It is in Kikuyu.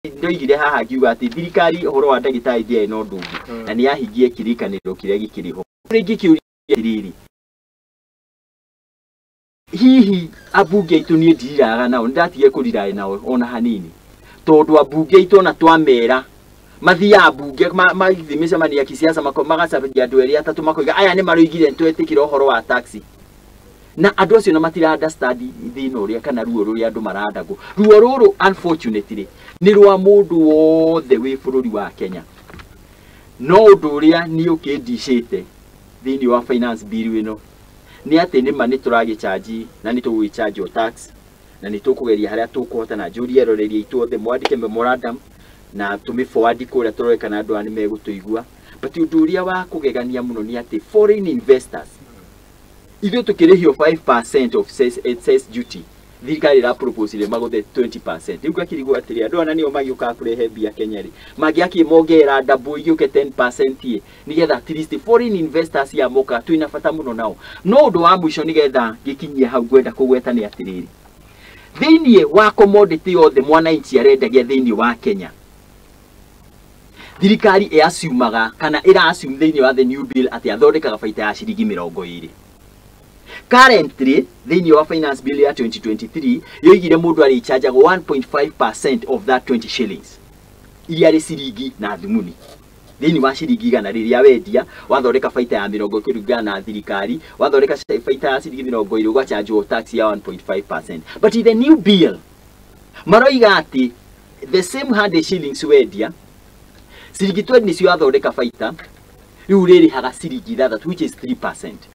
Ndoigire haha ngiuga atĩ thirikari ũhoro wa ndagĩtarĩ ndĩarĩ na ũndũ ũngĩ na nĩ yahingie kĩrĩkanĩro kĩrĩa gĩkĩrĩ ho. Rĩngĩ kĩũria atĩrĩrĩ, hihi ambunge aitũ, niĩ ndiriraga nao, nĩ ndatigire kũriraĩ nao ona hanini, tondũ ambunge aitũ ona twamera mathiaga mbunge, magĩthiĩ mĩcemanio ya kisiasa, magacaria andũ erĩ atatũ, makoiga aya nĩ maroigire nĩtwetĩkĩra ũhoro wa tax, na andũ acio na matira understand thĩna ũrĩa kana ruo rũrĩa andũ marandagwo. Ruo rũrũ unfortunately nĩ rwa mũndũ wothe wĩ bũrũri wa Kenya. No ũndũ ũrĩa niĩ ũkĩndicĩte thĩinĩ wa finance bill ĩno nĩ atĩ nĩma nĩ tũragĩchanji na nĩ tũgũgĩchanjwo tax, na nĩ tũkũgeria harĩa tũkũhota, na njũrie eroreria aitũ othe mwandĩke memorandum na tũmĩ forward kũrĩa tũrore kana andũ aya nĩ megũtũigua. But ũndũ ũrĩa wa kũgegania mũno nĩ atĩ foreign investors, ithuĩ tũkĩrĩhio 5% of cess duty, thirikari ĩra propose magũthe 20%. Rĩu ngakĩrigwo atĩrĩ, andũ aya nĩo magĩũkaga kũrehe mbia Kenya rĩ, mangĩakĩ mongerera double igĩũke 10% ĩ, nĩgetha at least foreign investors ya moka twĩna bata mũno nao. No ũndũ wa mũico nĩgetha gĩkinyie hau ngwenda kũgweta nĩ atĩrĩrĩ, thĩinĩ wa commodity yothe mwananchi arendagia thĩinĩ wa Kenya, thirikari ĩassumaga kana ĩra assume thĩinĩ wa the new bill atĩ athondekaga baita ya ciringi 20. Currently thĩinĩ wa finance bill ya 2023 yoigire mũndũ arĩchanjagwo 1.5% of that 20 shillings, iria rĩ ciringi na thumuni. Thĩinĩ wa ciringi 100 rĩrĩa wendia wathondeka baita ya 20 kũringana na thirikari, wathondeka baita ya ciringi 20, ũgachanjwo tax ya 1.5%. But in the new bill maroiga atĩ the same 100 shillings wendia, ciringi 20 nĩcio wathondeka baita, rĩu ũrĩrĩhaga ciringi 6, which is 3%.